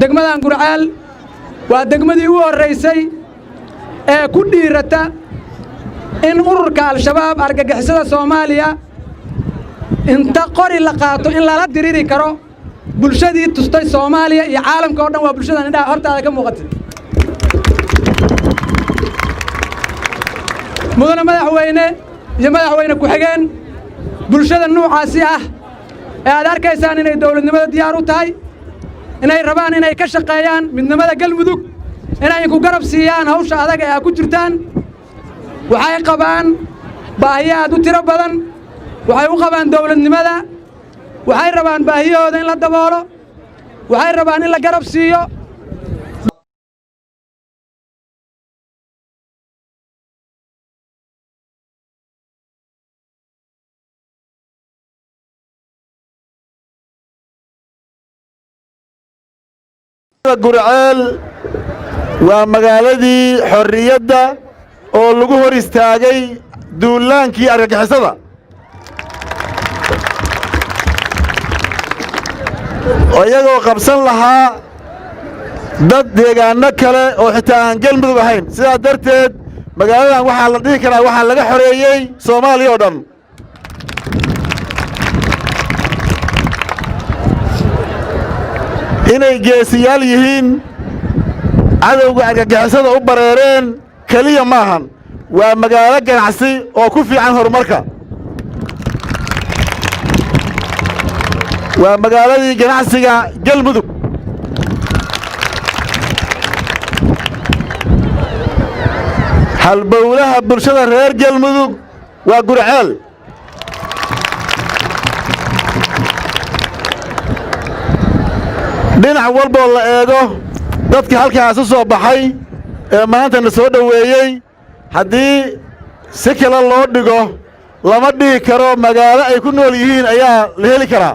Degmadan Guriceel waa degmadii u horraysay ee ku dhiirata in ururka Al-Shabaab, argagixisada Soomaaliya, inta qori la qaato in lala diriri karo. Bulshadii tustay Soomaaliya iyo caalamka oo dhan waa bulshadan indhaha hortaada ka muuqatay. Mudane madaxweyne iyo madaxweyne ku-xigeen, bulshada nuucaasi ah ee aad arkaysaan inay dawladnimada diyaar u tahay, inay rabaan inay ka shaqeeyaan midnimada Galmudug, inay ku garab siiyaan hawsha adag ee aad ku jirtaan, waxay qabaan baahiyo aad u tiro badan. Waxay u qabaan dawladnimada, waxay rabaan baahiyahooda in la daboolo, waxay rabaan in la garab siiyo. Guriceel waa magaaladii xorriyadda oo lagu hor istaagay duulaankii argagixisada. Iyagoo qabsan lahaa dad deegaanno kale oo xitaa aan Galmudug ahayn. Sidaa darteed magaaladan waxaa la dhihi karaa waxaa laga xoreeyey Soomaaliya oo dhan. Inay geesiyaal yihiin, cadowga argagixisada u bareereen keliya maahan, waa magaalo ganacsi oo ku fiican horumarka. Waa magaaladii ganacsiga Galmudug. Halbowlaha bulshada reer Galmudug waa Guriceel. Dhinac walboo la eego dadka halkaas u soo baxay ee maantana soo dhoweeyey, haddii si kale loo dhigo, lama dhihi karo magaalo ay ku nool yihiin ayaa la heli karaa.